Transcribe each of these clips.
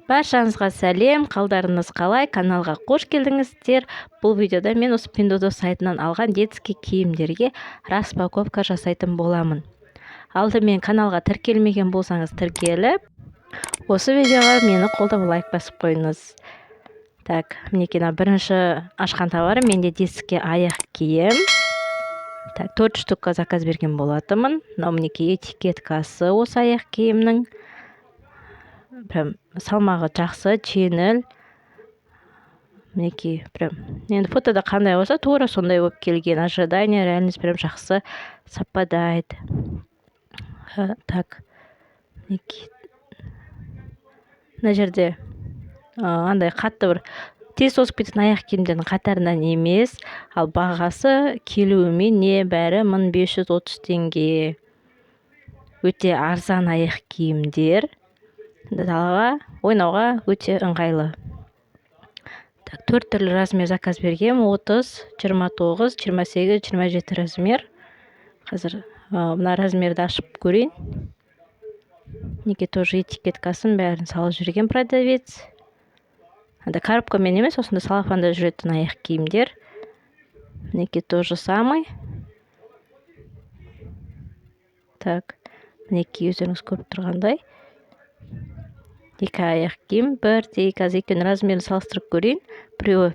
Баршаңызға сәлем! Қалдарыңыз қалай? Каналға қош келдіңіздер! Бұл видеода мен осы Пиндуодуо сайтынан алған детский киімдерге распаковка жасайтын боламын. Алдымен каналға тіркелмеген болсаңыз, тіркеліп, осы видеоға мені қолдап, лайк басып қойыңыз. Так, мінекей, мына бірінші ашқан товарым менде детский аяқ киім. Так, төрт штукқа заказ берген болатынмын. Мынау, мінекей, этикеткасы осы аяқ киімнің. Прям салмағы жақсы, жеңіл. Мінекей, прям енді фотода қандай болса, тура сондай болып келген. Ожидание, реальность прям жақсы совпадает. Так, мінекей, мына жерде андай қатты бір тез тозып кететін аяқ киімдердің қатарынан емес. Ал бағасы келуімен небәрі 1530 теңге. Өте арзан аяқ киімдер, далаға ойнауға өте ыңғайлы. Так, төрт түрлі размер заказ бергенмін: 30, 29, 28, 27 размер. Қазір мына размерді ашып көрейін. Мінекей, тоже этикеткасын, бәрін салып жіберген продавец. Андай коробкамен емес, осындай целлофанда жүретін аяқ киімдер. Мінекей, то же самый. Так, мінекей, өздеріңіз көріп тұрғандай, екі аяқ киім бірдей. Қазір екеуінің размерін салыстырып көрейін: біреуі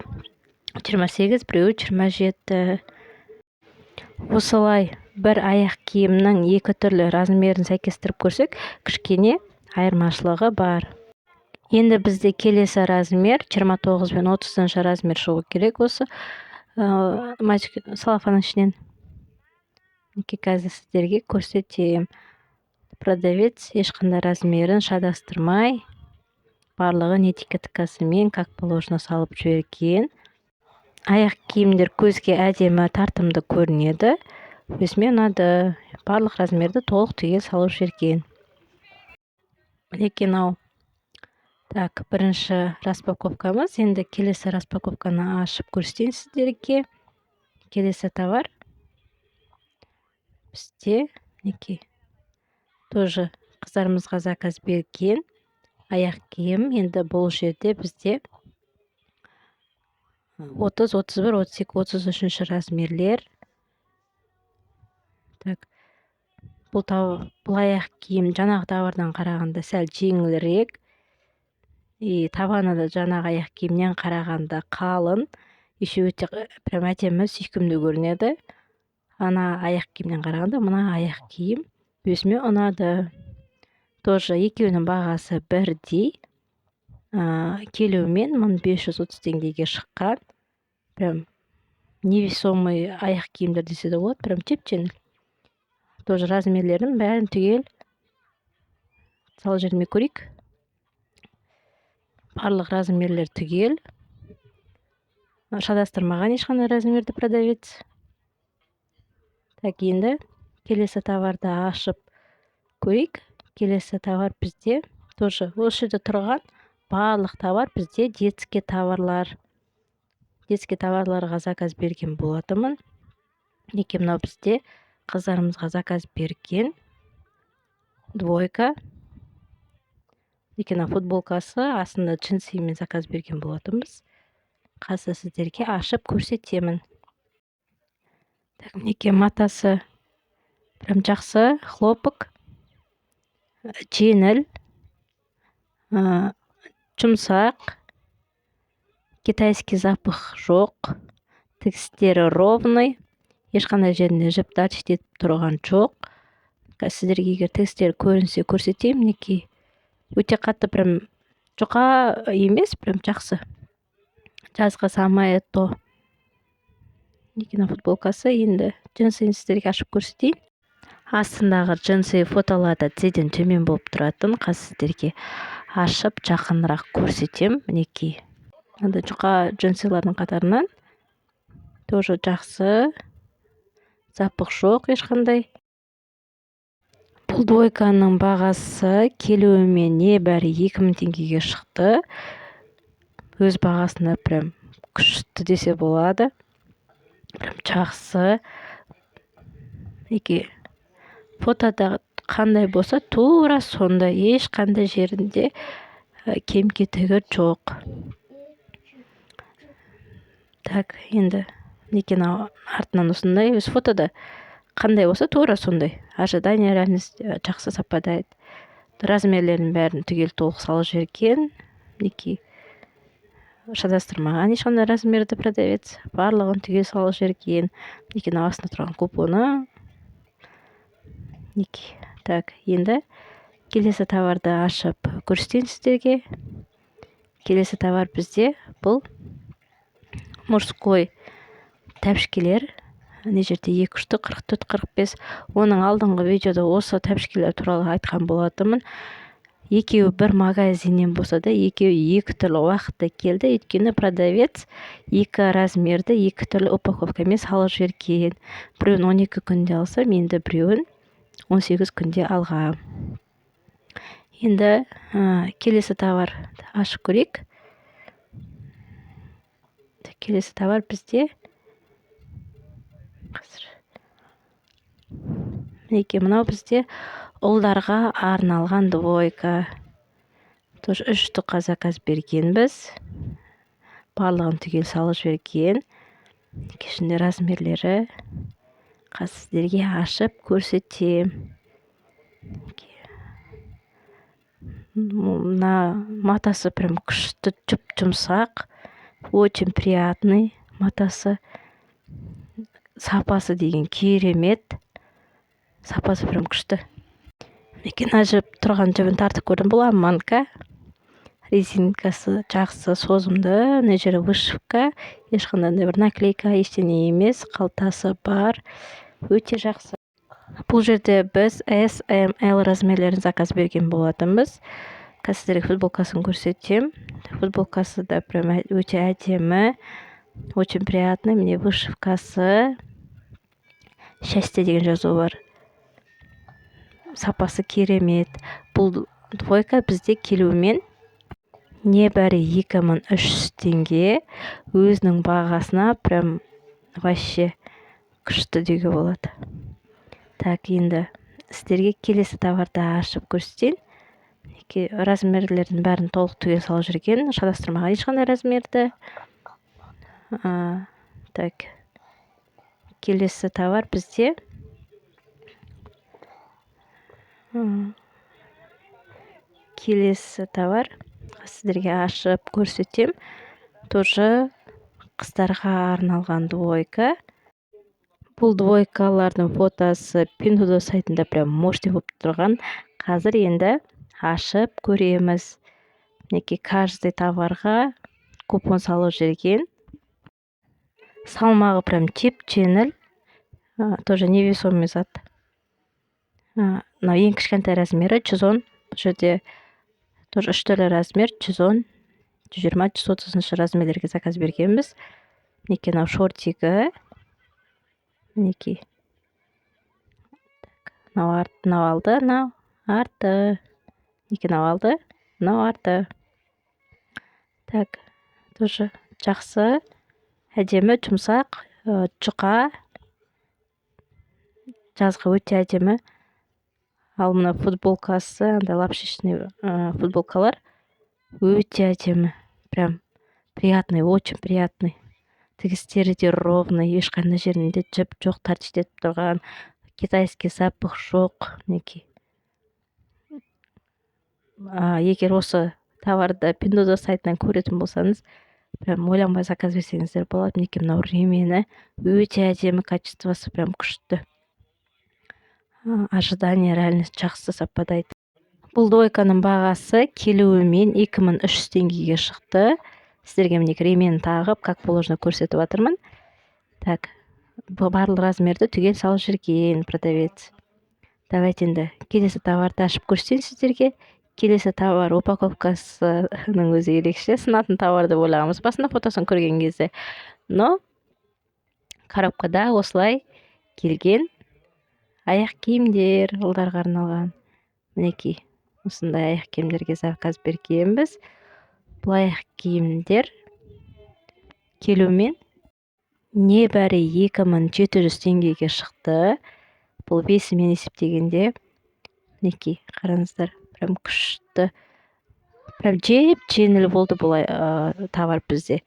28, біреуі 27. Осылай бір аяқ киімнің екі түрлі размерін сәйкестіріп көрсек, кішкене айырмашылығы бар. Енді бізде келесі размер 29 бен 30-размер шығу керек осы целлофанның ішінен. Мінекей, қазір сіздерге көрсетемін. Продавец ешқандай размерін шатастырмай, барлығын этикеткасымен, как положено, салып жіберген. Аяқ киімдер көзге әдемі, тартымды көрінеді. Өзіме ұнады. Барлық размерді толық, түгел салып жіберген. Мінекей, мынау, так, бірінші распаковкамыз. Енді келесі распаковканы ашып көрсетейін сіздерге. Келесі товар бізде, мінекей, тоже қыздарымызға заказ берген аяқ киім. Енді бұл жерде бізде 30, 31, 32, 33-размерлер. Так, бұл аяқ киім жаңағы товардан қарағанда сәл жеңілірек и табаны да жаңағы аяқ киімнен қарағанда қалың. Еще өте прям әдемі, сүйкімді көрінеді. Ана аяқ киімнен қарағанда мына аяқ киім өзіме ұнады. Тоже екеуінің бағасы бірдей, келуімен 1530 теңгеге шыққан. Прям невесомый аяқ киімдер десе де болады, прям жеп жеңіл. Тоже размерлерін бәрін түгел салып жібермей көрейік. Барлық размерлер түгел, шатастырмаған ешқандай размерді продавец. Так, енді келесі товарды ашып көрейік. Келесі товар бізде тоже осы жерде тұрған барлық товар бізде детский товарлар. Детский товарларға заказ берген болатынмын. Мінекей, мынау бізде қыздарымызға заказ берген двойка. Мінекей, мына футболкасы, астында джинсимен заказ берген болатынбыз. Қазір сіздерге ашып көрсетемін. Так, мінекей, матасы прям жақсы, хлопок, жеңіл, жұмсақ, китайский запах жоқ, тігістері ровный, ешқандай жерінде жіп торчит етіп тұрған жоқ. Қазір сіздерге, егер тігістері көрінсе, көрсетейін. Мінекей, өте қатты прям жұқа емес, прям жақсы, жазға самое то. Мінекей, мына футболкасы. Енді джинсыны сіздерге ашып көрсетейін. Астындағы джинсы фотоларда тізеден төмен болып тұратын. Қазір сіздерге ашып, жақынырақ көрсетемін. Мінекей, мынандай жұқа джинсылардың қатарынан, тоже жақсы, запах жоқ ешқандай. Бұл двойканың бағасы келуімен небәрі 2000 теңгеге шықты. Өз бағасына прям күшті десе болады, прям жақсы. Мінекей, фотода қандай болса, тура сондай, ешқандай жерінде Кем кетігі жоқ. Так, енді мінекей, мынау артынан осындай. Өз фотода қандай болса, тура сондай. Ожидание, реальность жақсы совпадает. Размерлерінің бәрін түгел толық салып жіберген. Мінекей, шатастырмаған ешқандай размерді продавец, барлығын түгел салып жіберген. Мінекей, мынау астында тұрған купоны. Мінекей. Так, енді келесі товарды ашып көрсетейін сіздерге. Келесі товар бізде бұл мужской тәпішкелер. Мына жерде екі штук, 44, 45. Оның алдыңғы видеода осы тәпішкелер туралы айтқан болатынмын. Екеуі бір магазиннен болса да, екеуі екі түрлі уақытта келді, өйткені продавец екі размерді екі түрлі упаковкамен салып жіберген. Біреуін 12 күнде алсам, енді біреуін 18 күнде алғам. Енді келесі товар ашып көрейік. Келесі товар бізде қазір, мінекей, мынау бізде ұлдарға арналған двойка. Тоже үш штукқа заказ бергенбіз, барлығын түгел салып жіберген. Ішінде размерлері қазір сіздерге ашып көрсетемін. Мына матасы прям күшті, жұп жұмсақ, очень приятный матасы. Сапасы деген керемет, сапасы прям күшті. Мінекей, мына жіп тұрған, жібін тартып көрдім. Бұл обманка, резинкасы жақсы, созымды. Мына жері вышивка, ешқандай бір наклейка, ештеңе емес. Қалтасы бар, өте жақсы. Бұл жерде біз S, M, L размерлерін заказ берген болатынбыз. Қазір сіздерге футболкасын көрсетемін. Футболкасы да прям өте әдемі, очень приятный. Міне, вышивкасы, «Счастье» деген жазуы бар. Сапасы керемет. Бұл двойка бізде келуімен небәрі 2300 теңге. Өзінің бағасына прям вообще күшті деуге болады. Так, енді сіздерге келесі товарды ашып көрсетейін. Размерлердің бәрін толық түгел салып жүрген, шатастырмаған ешқандай размерді. Так, келесі товар бізде келесі товар сіздерге ашып көрсетем. Тоже қыздарға арналған двойка. Бұл двойкалардың фотосы Пиндуодуо сайтында прям мощный болып тұрған. Қазір енді ашып көреміз. Мінекей, каждый товарға купон салып жіберген. Салмағы прям жеп жеңіл, тоже невесомый зат. Мынау ең кішкентай размері 110. Бұл жерде тоже үш түрлі размер: 110, 120, 130-ыншы размерлерге заказ бергенбіз. Мінекей, мынау шортигі. Мінекей, мынау арт, мынау алды, мынау арты. Мінекей, мынау алды, мынау арты. Так, тоже жақсы, әдемі, жұмсақ, жұқа, жазға өте әдемі. Ал мына футболкасы андай лапшичный футболкалар өте әдемі, прям приятный, очень приятный. Тігістері де ровный, ешқандай жерінде жіп жоқ торчит етіп тұрған, китайский запах жоқ. Мінекей, егер осы товарды Пиндуодуо сайтынан көретін болсаңыз, прям ойланбай заказ берсеңіздер болады. Мінекей, мынау ремені өте әдемі, качествосы прям күшті. Ожидание, реальность жақсы совпадает. Бұл двойканың бағасы келуімен 2300 теңгеге шықты. Сіздерге, мінекей, ременін тағып, как положено көрсетіп жатырмын. Так, барлық размерді түгел салып жүрген продавец. Давайте енді келесі товарды ашып көрсетейін сіздерге. Келесі товар упаковкасының өзі ерекше, сынатын товар деп ойлағанбыз басында фотосын көрген кезде, но коробкада осылай келген. Аяқ киімдер, ұлдарға арналған. Мінекей, осындай аяқ киімдерге заказ бергенбіз. Бұл аяқ киімдер келумен небәрі 2700 теңгеге шықты. Бұл весімен есептегенде. Мінекей, қараңыздар, прям күшті. Прям жеп жеңіл болды бұл товар бізде.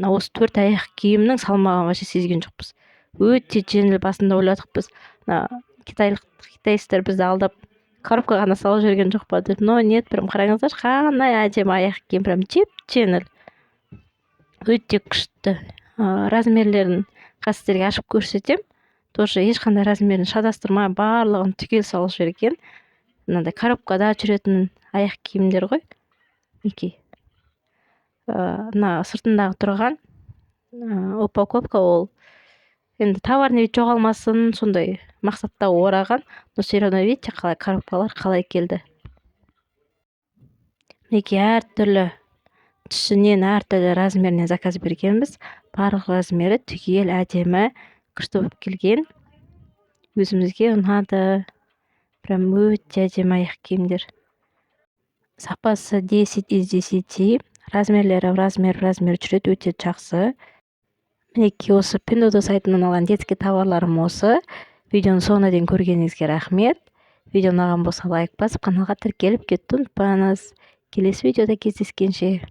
Осы төрт аяқ киімнің салмағын вообще сезген жоқпыз, өте жеңіл. Басында ойладық біз, мына қытайлық китайецтер бізді алдап, коробка ғана салып жіберген жоқ па деп. Но нет, прям қараңыздаршы, қандай әдемі аяқ киім, прям жеп жеңіл, өте күшті. Размерлерін қазір сіздерге ашып көрсетемін. Тоже ешқандай размерін шатастырмай, барлығын түгел салып жіберген. Мынандай коробкада жүретін аяқ киімдер ғой, мінекей. Мына сыртындағы тұрған упаковка, ол енді товарный вид жоғалмасын, сондай мақсатта ораған. Но все равно, видите, қалай коробкалар қалай келді. Мінекей, әртүрлі түсінен, әртүрлі размерінен заказ бергенбіз. Барлық размері түгел әдемі, күшті болып келген. Өзімізге ұнады, прям өте әдемі аяқ киімдер. Сапасы 10 из 10, размерлері размер размер жүреді, өте жақсы. Мінекей, осы Пиндуодуо сайтынан алған детский товарларым осы. Видеоның соңына дейін көргеніңізге рахмет. Видео ұнаған болса, лайк басып, каналға тіркеліп кетуді ұмытпаңыз. Келесі видеода кездескенше!